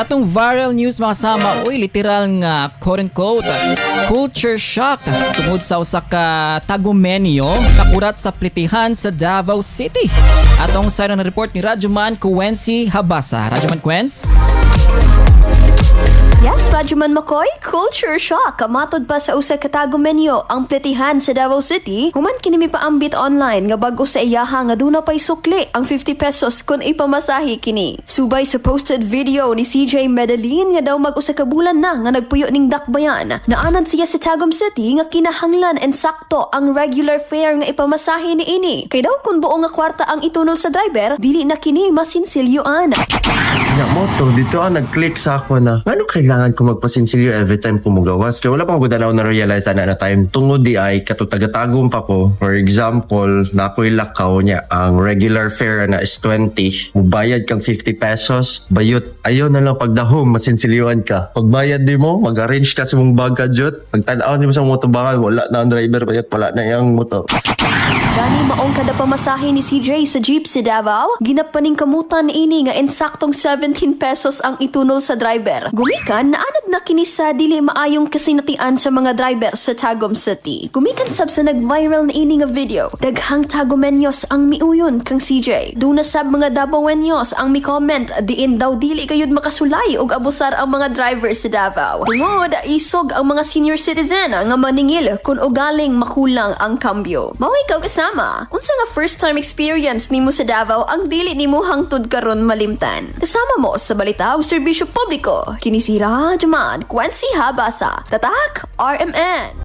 Sa atong viral news, mga kasama, uy, literal nga quote unquote culture shock tungod sa usa ka Tagumenyo nakurat sa plitihan sa Davao City. Atong sa na report ni Radyoman Quency Habasa. Radyoman Quens? Yes, Radyoman Makoy, culture shock. Matod pa sa usa ka Tagumenyo ang pletihan sa Davao City, human kini mipaambit online nga bag-o sa iyaha nga duna pay sukli ang 50 pesos kung ipamasahi kini. Subay sa posted video ni CJ Medellin nga daw mag usa ka bulan na nga nagpuyo ning Dakbayan. Naanad siya sa Tagum City nga kinahanglan ensakto ang regular fare nga ipamasahi ni ini. Kay daw kung buo nga kwarta ang itunol sa driver, dili na kini masinsilyoan. Nya mo to, dito ang nag-click sa ako na, ano, kailangan ko magpasinsilyo every time ko mugawas? Kaya wala pa ko dalaw na realize ana na time. Tungod di ay, kato tagatagom pa ko. For example, na ako'y lakaw niya, ang regular fare na is 20. Mubayad kang 50 pesos, bayot. Ayaw na lang pagdahom, masinsilyuan ka. Pagbayad di mo, mag-arrange ka sa mong bag ka, jut. Pagtanaw ni mo sa motobangan, wala na ang driver, bayot, wala na yung motor. Gani maong kada pamasahe ni CJ sa jeep sa Davao, ginapaning kamutan ini nga ensaktong 17 pesos ang itunol sa driver. Gumikan naanad na kini sa dili maayong kasinatian sa mga driver sa Tagum City. Gumikan sab sa nag-viral na ini nga video, daghang Tagumenyos ang miuyon kang CJ. Duna sab mga Davaoenos ang mi-comment diin daw dili gayud makasulay og abusar ang mga driver sa Davao. Tungod isog ang mga senior citizen nga maningil kung ugaling makulang ang kambyo. Mao ikaw, kasama, unsa nga first time experience nimo sa Davao ang dili nimo hangtod karon malimtan? Kasama mo sa balita ug serbisyo publiko. Kini si Radyoman Quincy Habasa. Tatak RMN.